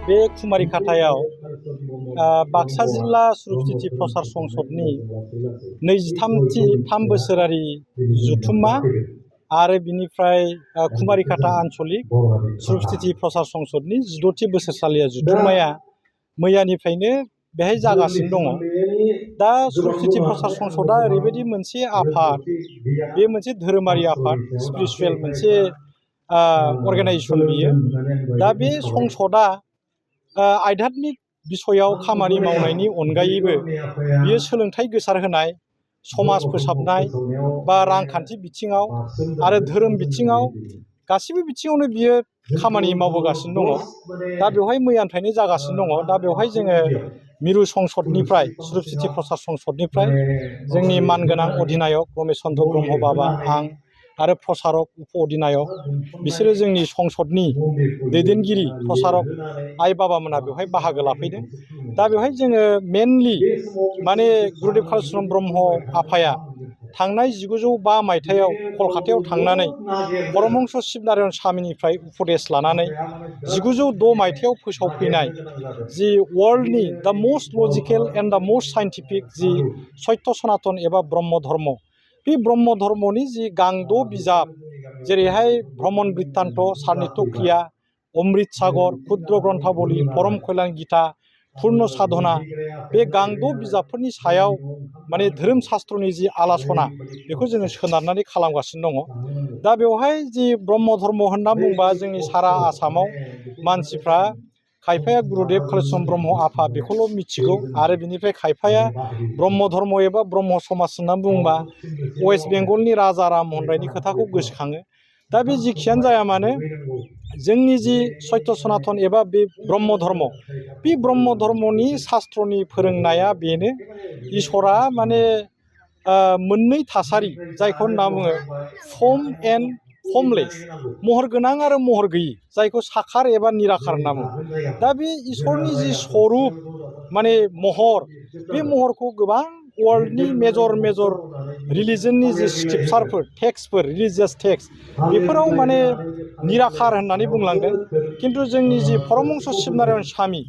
बे कुमारिकाटायाव बाक्सा जिल्ला सुरुपस्थिति प्रसार संसदनि 23 बोसोरारि जुथुम्मा आरो बिनिफ्राय कुमारिकाटा आन्चलिक सुरुपस्थिति प्रसार संसदनि 16थि बोसोरसालिया जुथुम्माया मैयानिफ्रायनो बेहाय जागासिनो दङ। दा सुरुपस्थिति प्रसार संसदा ओरैबायदि मोनसे आफाद, बे मोनसे धोरोमारि आफाद, स्पिरिचुवेल मोनसे अर्गानाइजेसन बियो। दा बे संसदा आध्यात्मिक बिसयाव खामानि मावनायनि अनगायैबो बियो सोलोंथाइ गोसारहोनाय, समाज फोसाबनाय बा रांखान्थि बिथिङाव आरो धोरोम बिथिङाव गासिबो बिथिङावनो बियो खामानि मावबोगासिनो दङ। दा बेवहाय मैयानिफ्रायनो जागासिनो दङ। दा बेवहाय जोङो मिरु संसदनिफ्राय, सुरुपस्थिति प्रसार संसदनिफ्राय जोंनि मानगोनां अधिनायक रमेश चन्द्र ब्रह्म बाबा, आं आरो प्रसारक उप अधिनायक बिसोरो जोंनि संसदनि दैदेनगिरि प्रसारक आइ बाबामोना बेवहाय बाहागो लाफैदों। दा बेवहाय जोङो मेनलि माने गुरुदेव कालिचरन ब्रह्म आफाया थांनाय 1905 मायथाइयाव कलकातायाव थांनानै परमहंस शिबनारायण स्वामीनिफ्राय उपदेश लानानै 1906 मायथाइयाव फोसावफैनाय जि वर्ल्डनि the most logical and the most scientific जि सत्य सनातन एबा ब्रह्म धर्म, बे ब्रह्म धर्मनि जि गांद' बिजाब, जेरैहाय भ्रमण बृत्तान्त, सारनित्यक्रिया, अमृत सागर, क्षुद्र ग्रन्थावली, परम कल्याण गीता, पूर्ण साधना, बे गांद' बिजाबफोरनि सायाव माने धोरोम शास्त्रनि जि आलासना बेखौ जोङो सोनारनानै खालामगासिनो दङ। दा बेवहाय जि ब्रह्म धर्म होनना बुंबा जोंनि सारा आसामाव मानसिफ्रा खायफाया गुरुदेव कालिचरन ब्रह्म आफा बेखौल' मिथिगौ, आरो बिनिफ्राय खायफाया ब्रह्म धर्म एबा ब्रह्म समाज होनना बुंबा वेस्ट बेंगलनि राजा राममहन रायनि खोथाखौ गोसोखाङो। दा बे जिखियानो जाया मानो जोंनि जि सत्य सनातन एबा बे ब्रह्म धर्म, बे ब्रह्म धर्मनि शास्त्रनि फोरोंनाया बेनो, इसोरा माने मोननै थासारि जायखौ होनना बुङो फर्म एन्ड फर्मलेस, महर गोनां आरो महर गैयि, जायखौ साखार एबा निराखार होनना बुङो। दा बे इसोरनि जि स्वरुप माने महर, बे महरखौ गोबां वर्ल्डनि मेजर रिलिजननि जि स्क्रिप्चारफोर, टेक्सटफोर, रिलिजियास टेक्स्ट, बेफोराव माने निराखार होननानै बुंलांदों। खिन्थु जोंनि जि परमहंस शिबनारायण स्वामी,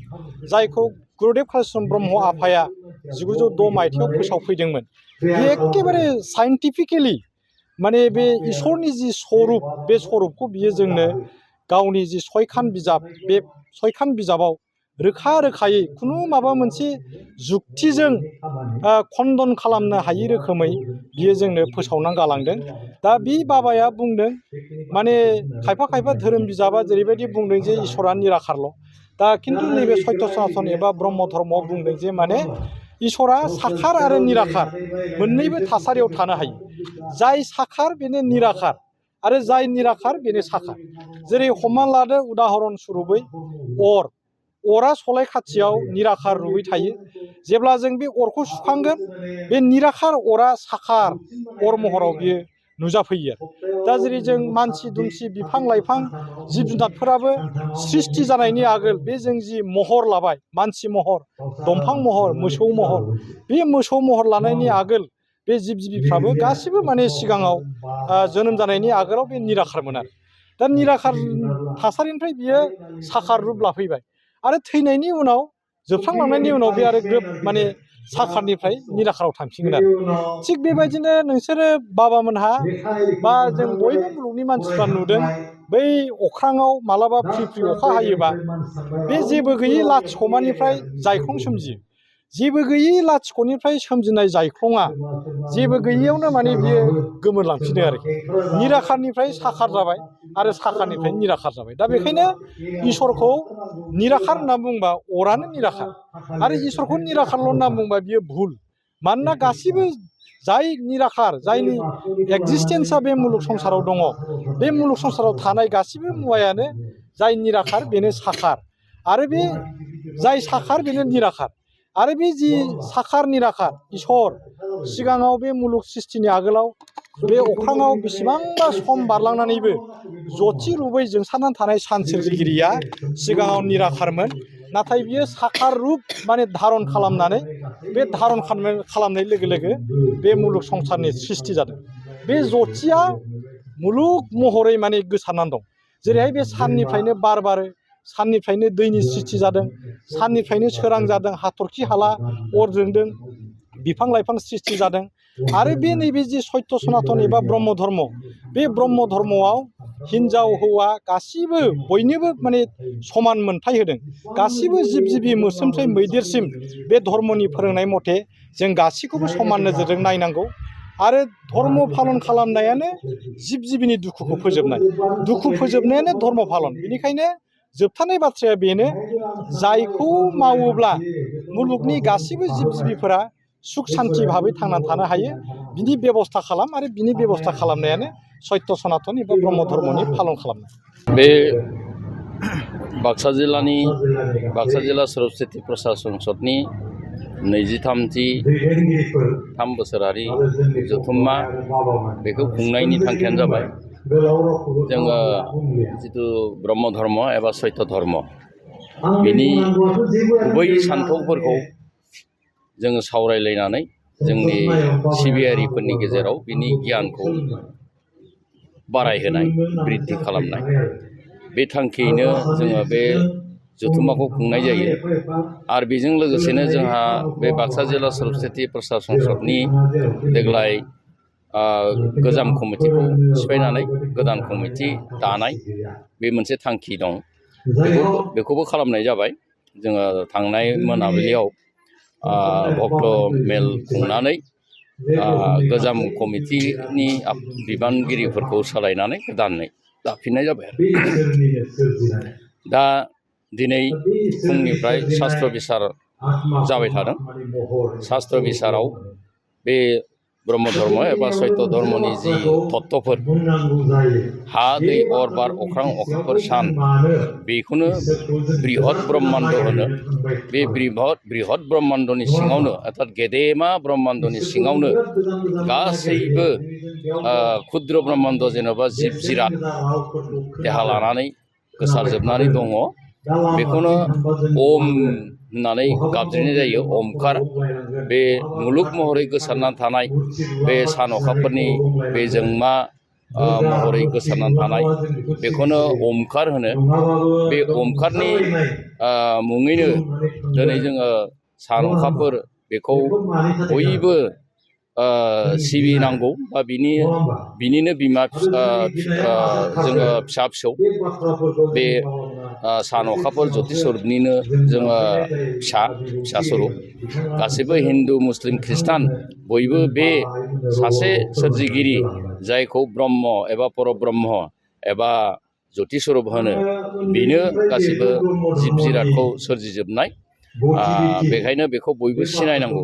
जायखौ गुरुदेव कालिचरन ब्रह्म आफाया 1906 मायथाइयाव फोसावफैदोंमोन, बे एखेबारे साइन्टिफिकेलि माने बे इसोरनि जि स्वरुप, बे स्वरुपखौ बियो जोंनो गावनि जि 6 खान बिजाब, बे 6 खान बिजाबाव रोखा रोखायै खुनु माबा मोनसे जुक्तिजों खन्दन खालामनो हायि रोखोमै बियो जोंनो फोसावना गालांदों। दा बे बाबाया बुंदों माने खायफा धोरोम बिजाबा जेरैबायदि बुंदों जे इसोरा निराखारल', दा खिन्थु नैबे सत्य सनातन एबा ब्रह्म धर्मआव बुंदों जे माने इसोरा साखार आरो निराखार मोननैबो थासारियाव थानो हायो। जाय साखार बेनो निराखार, आरो जाय निराखार बेनो साखार। जेरै हमना लादो उदाहरन सुरुपै अरा सलाय खाथियाव निराखार रुपै थायो। जेब्ला जों बे अरखौ सुखांगोन, बे निराखार अरा साखार अर महराव बियो नुजाफैयो। दा जेरै जों मानसि दुमसि, बिफां लाइफां, जिब जुनारफोराबो सृष्टि जानायनि आगोल बे जों जि महर लाबाय, मानसि महर, दंफां महर, मोसौ महर, बे मोसौ महर लानायनि आगोल बे जिब जिबिफ्राबो गासिबो माने सिगाङाव जोनोम जानायनि आगोलाव बे निराखारमोन आरो। दा निराखार थासारिनिफ्राय बियो साखार रुप लाफैबाय, आरो थैनायनि उनाव, जोबस्रांलांनायनि उनाव बे आरो ग्रोब माने साखारनिफ्राय निराखाराव थांफिनगोन आरो। थिग बेबायदिनो नोंसोरो बाबामोनहा बा जों बयबो मुलुगनि मानसिफ्रा नुदों, बै अख्राङाव मालाबा फ्रि फ्रि अखा हायोबा बे जेबो गैयै लाथिख'मानिफ्राय जायख्लं सोमजियो। जेबो गैयै लाथिख'निफ्राय सोमजिनाय जायख्लङा जेबो गैयैयावनो माने बियो गोमोरलांफिनो आरोखि। निराखारनिफ्राय साखार जाबाय आरो साखारनिफ्राय निराखार जाबाय। दा बेखायनो इसोरखौ निराखार होनना बुंबा अरानो निराखार, आरो इसोरखौ निराखारल' होनना बुंबा बियो भुल। मानोना गासिबो जाय निराखार, जायनि एक्जिस्टेन्सआ बे मुलुग संसाराव दङ, बे मुलुग संसाराव थानाय गासिबो मुवायानो जाय निराखार बेनो साखार, आरो बे जाय साखार बेनो निराखार। आरो बे जि साखार निराखार इसोर, सिगाङाव बे मुलुग सृष्टिनि आगोलाव बे अख्राङाव बेसेबांबा सम बारलांनानैबो जथि रुपै जोंसारनानै थानाय सान सोरजिगिरिया सिगाङाव निराखारमोन, नाथाय बियो साखार रुप माने धारन खालामनानै, बे धारन खालामनाय लोगो लोगो बे मुलुग संसारनि सृष्टि जादों। बे जथिया मुलुग महरै माने गोसारनानै दं। जेरैहाय बे साननिफ्रायनो बार बारो, साननिफ्रायनो दैनि सृष्टि जादों, साननिफ्रायनो सोरां जादों, हाथरखि हाला अर जोंदों, बिफां लाइफां सृष्टि जादों। आरो बे नैबे जि सत्य सनातन एबा ब्रह्म धर्म, बे ब्रह्म धर्मआव हिन्जाव हौवा गासिबो बयनोबो माने समान मोनथाय होदों। गासिबो जिब जिबि मोस्रोमनिफ्राय मैदेरसिम बे धर्मनि फोरोंनाय मथे जों गासैखौबो समान नोजोरजों नायनांगौ। आरो धर्म फालन खालामनायानो जिब जिबिनि दुखुखौ फोजोबनाय, दुखु फोजोबनायानो धर्म फालन। बेनिखायनो जोबथारनाय बाथ्राया बेनो, जायखौ मावोब्ला मुलुगनि गासिबो जिब जिबिफोरा सुख सान्थि भाबै थांनानै थानो हायो, बिनि बेबस्था खालाम। आरो बिनि बेबस्था खालामनायानो सत्य सनातन एबा ब्रह्म धर्मनि फालन खालामनाय। बे बाक्सा जिल्ला सरस्वती प्रसाद संसदनि 23 बोसोरारि जथुम्मा बेखौ खुंनायनि थांखियानो जाबाय जोङो जिथु ब्रह्म धर्म एबा सत्य धर्म बिनि गुबै सान्थौफोरखौ जोङो सावरायलायनानै जोंनि सिबियारिफोरनि गेजेराव बिनि गियानखौ बारायहोनाय, बृद्धि खालामनाय, बे थांखियैनो जोङो बे जथुम्माखौ खुंनाय जायो। आरो बेजों लोगोसेनो जोंहा बे बाक्सा जिल्ला सरस्वती प्रसाद संसदनि देग्लाय गोजाम कमिटिखौ सिफायनानै गोदान कमिटि दानाय बे मोनसे थांखि दं। बेखौबो खालामनाय जाबाय। जोङो थांनाय मोनाबिलियाव भक्त मेल खुंनानै गोजाम कमिटिनि बिबानगिरिफोरखौ सोलायनानै गोदानै दाफिननाय जाबाय। दा दिनै फुंनिफ्राय शास्त्र बिसार जाबाय थादों। शास्त्र बिसाराव बे ब्रह्म धर्म एबा सत्य धर्मनि जि तत्वफोर, हा दै अर बार अख्रां अखाफोर सान, बेखौनो बृहत ब्रह्माण्ड होनो। बे बृहत ब्रह्माण्डनि सिङावनो अर्थात गेदेमा ब्रह्माण्डनि सिङावनो गासैबो क्षुद्र ब्रह्माण्ड जेन'बा जिब जिराद देहा लानानै गोसारजोबनानै दङ। बेखौनो ओम होननानै गाबज्रिनाय जायो, ओमकार। बे मुलुग महरै गोसारनानै थानाय बे सान अखाफोरनि बे जोंमा महरै गोसारनानै थानाय बेखौनो ओमकार होनो। बे ओमकारनि मुङैनो दिनै जोङो सान अखाफोर बेखौ बयबो सिबिनांगौ बा बिनिनो बिमा जोङो फिसा फिसौ बे सान अखाफोर ज्योति स्वरूपनिनो जोङो फिसा स्वरूप। गासैबो हिन्दु मुस्लिम ख्रिस्टान बयबो बे सासे सोरजिगिरि जायखौ ब्रह्म एबा परब्रह्म एबा ज्योति स्वरूप होनो, बेनो गासैबो जिब जिरादखौ सोरजिजोबनाय। बेखायनो बेखौ बयबो सिनायनांगौ।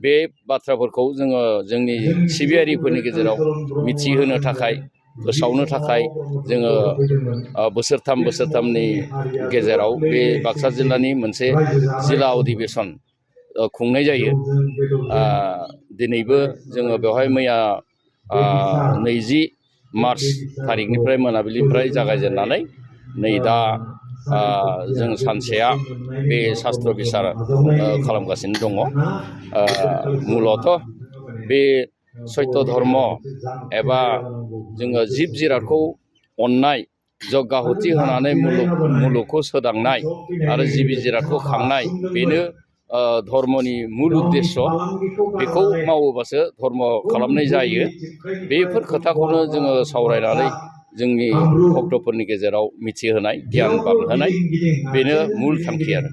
बे बाथ्राफोरखौ जोङो जोंनि सिबियारिफोरनि गेजेराव मिथिहोनो थाखाय, फोसावनो थाखाय जोङो बोसोरथामनि गेजेराव बे बाक्सा जिल्लानि मोनसे जिल्ला अधिवेशन खुंनाय जायो। दिनैबो जोङो बेवहाय मैया 20 मार्च थारिखनिफ्राय मोनाबिलिनिफ्राय जागायजेननानै नै दा जों सानसेया बे शास्त्र बिसार खालामगासिनो दङ। मुलत बे सत्य धर्म एबा जोङो जिब जिरादखौ अननाय, जग्गाहुति होनानै मुलुगखौ सोदांनाय आरो जिबि जिरादखौ खांनाय, बेनो धर्मनि मुल उद्देश्य। बेखौ मावोबासो धर्म खालामनाय जायो। बेफोर खोथाखौनो जोङो सावरायनानै जोंनि भक्तफोरनि गेजेराव मिथिहोनाय, गियान बांहोनाय, बेनो मुल थांखि आरो।